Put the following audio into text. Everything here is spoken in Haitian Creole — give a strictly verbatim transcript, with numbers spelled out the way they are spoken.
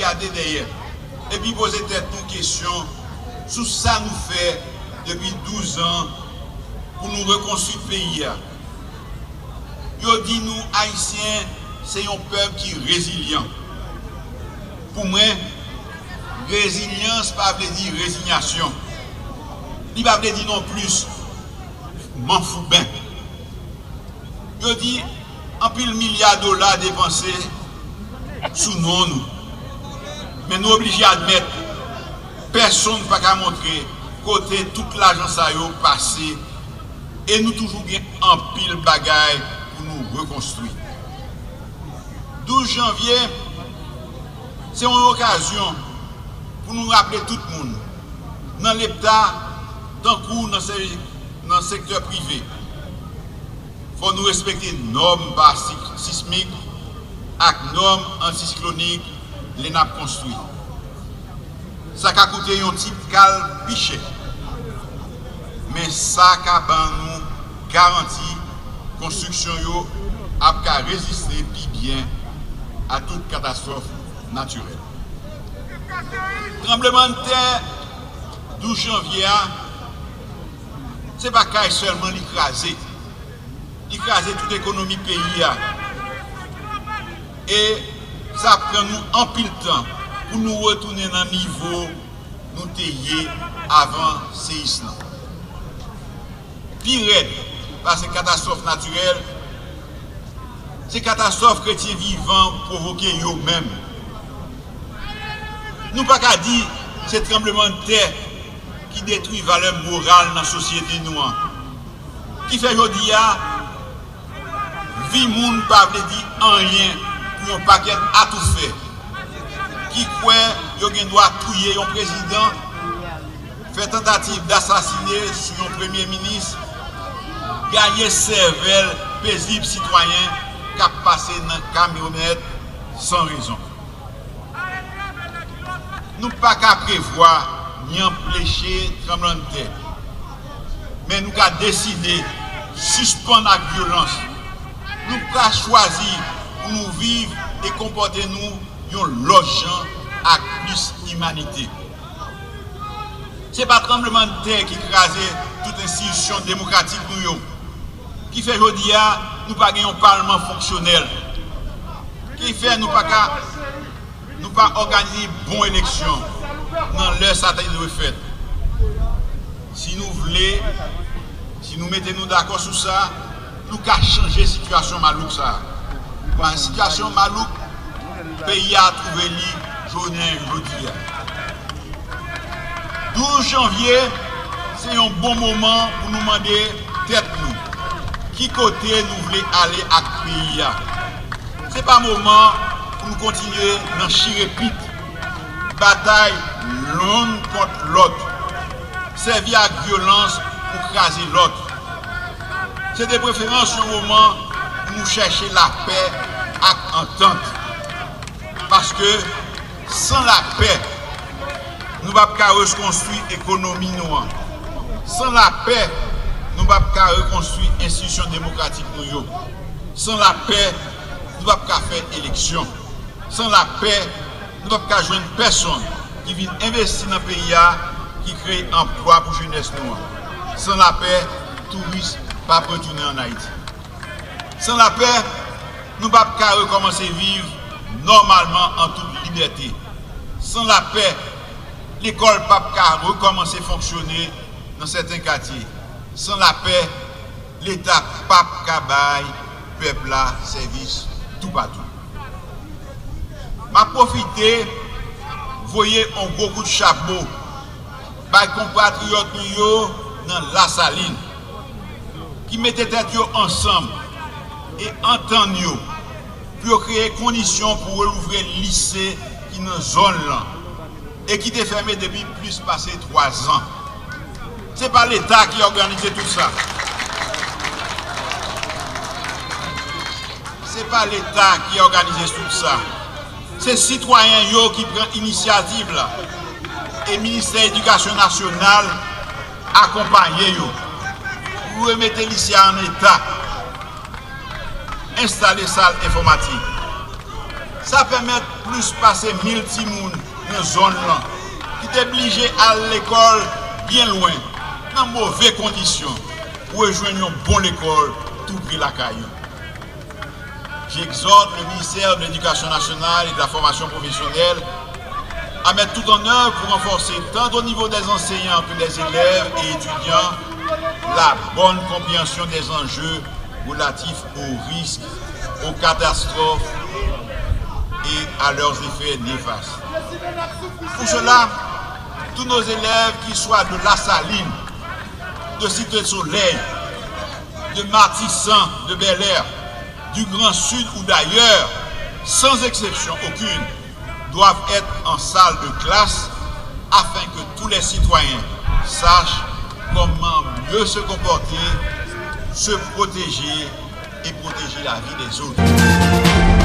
gade dèyè epi poze tèt nou kesyon sou sa nou fè depi douz an pou nou rekonstwi peyi a. Yo di nou Ayisyen se yon pèp ki rezilyan. Pou mwen, rezilyans pa vle di rezinyasyon. Li pa vle di nonplis manfouben. Yo di anpil milya dola depanse sou non nou. Men nou oblije admèt, pèsonn pa ka montre kote tout lajan sa yo pase e nou toujou gen anpil bagay pou nou rekonstwi. Douz janvye se yon okazyon pou nou raple tout moun, nan Leta tankou nan se- nan sektè prive, fò nou respekte nòm pa sismik ak nòm antisiklonik lè n ap konstwi. Sa ka koute yon ti kal pi chè, men sa ka ban nou garanti konstriksyon yo ap ka reziste pi byen a tout katastwòf natirèl. Tranblemanntè douz janvye a, se pa kay sèlman li kraze. Li kraze tout ekonomi peyi a. E sa pran nou anpil tan pou nou retounen nan nivo nou te ye avan seyis lan. Pi rèd pase katastwòf natirèl, se katastwòf kretyen vivan pwovoke yo menm. Nou pa ka di se tranblemanntè ki detwi valè moral nan sosyete nou an. Ki fè jodi a, vi moun pa vle di anyen pou yon pakèt atoufè ki kwè yo gen dwa touye yon prezidan, fè tantativ dasasine sou yon premye minis, gaye sèvèl pezib sitwayen k ap pase nan kamyonèt san rezon. Nou pa ka prevwa ni anpeche tranblemanntè, men nou ka deside sispann ak vyolans. Nou ka chwazi pou nou viv e konpòte nou yon lòt jan ak plis imanite. Se pa tranblemanntè ki kraze tout enstitisyon demokratik nou yo, ki fè jodi a nou pa gen yon palman fonksyonèl, ki fè nou pa ka nou pa òganize bon eleksyon nan lè sa te dwe fèt. Si nou vle, si nou mete nou dakò sou sa, nou ka chanje sitiyasyon malouk sa a. Paske sitiyasyon malouk peyi a twouve li jounen jodi a. Douz janvye se yon bon moman pou nou mande tèt nou ki kote nou vle ale ak peyi a. Se pa moman pou nou kontinye nan chire pit, batay youn kont lòt, sèvi ak vyolans pou kraze lòt. Se de preferans yon moman pou nou chèche lapè ak antant. Paske san lapè, nou p ap ka rekonstwi ekonomi nou an. San lapè, nou p ap ka rekonstwi enstitisyon demokratik nou yo. San lapè, nou p ap ka fè eleksyon. San lapè, nou p ap ka jwenn pèsonn ki vin envesti nan peyi a, ki kreye anplwa pou jenès nou an. San lapè, touris p ap retounen ann Ayiti. San lapè, nou p ap ka rekòmanse viv nòmalman an tout libète. San lapè, lekòl p ap ka rekòmanse fonksyone nan sèten katye. San lapè, Leta p ap ka bay pèp la sèvis toupatou. M ap pwofite voye yon gwo kout chapo bay konpatriyòt nou yo nan Lasalin, ki mete tèt yo ansanm e antann yo pou yo kreye kondisyon pou relouvre lise ki nan zòn lan e ki te fèmen depi plis pase twa zan. Se pa Leta ki òganize tout sa. Se pa Leta ki òganize tout sa. Se sitwayen yo ki pran inisyativ la. E Ministè Edikasyon Nasyonal akonpaye yo pou remete lise a an eta, enstale sal enfòmatik. Sa pèmèt plis pase mil timoun nan zòn lan ki te blije al lekòl byen lwen, nan move kondisyon, rejwenn yon bon lekòl tou pre lakay yo. J'exhorte le ministère de l'Éducation nationale et de la formation professionnelle à mettre tout en œuvre pour renforcer, tant au niveau des enseignants que des élèves et étudiants, la bonne compréhension des enjeux relatifs aux risques, aux catastrophes et à leurs effets néfastes. Pour cela, tous nos élèves, qu'ils soient de La Saline, de Cité Soleil, de Matisan, de Bel Air, du Grand Sud ou d'ailleurs, sans exception aucune, doivent être en salle de classe afin que tous les citoyens sachent comment mieux se comporter, se protéger et protéger la vie des autres.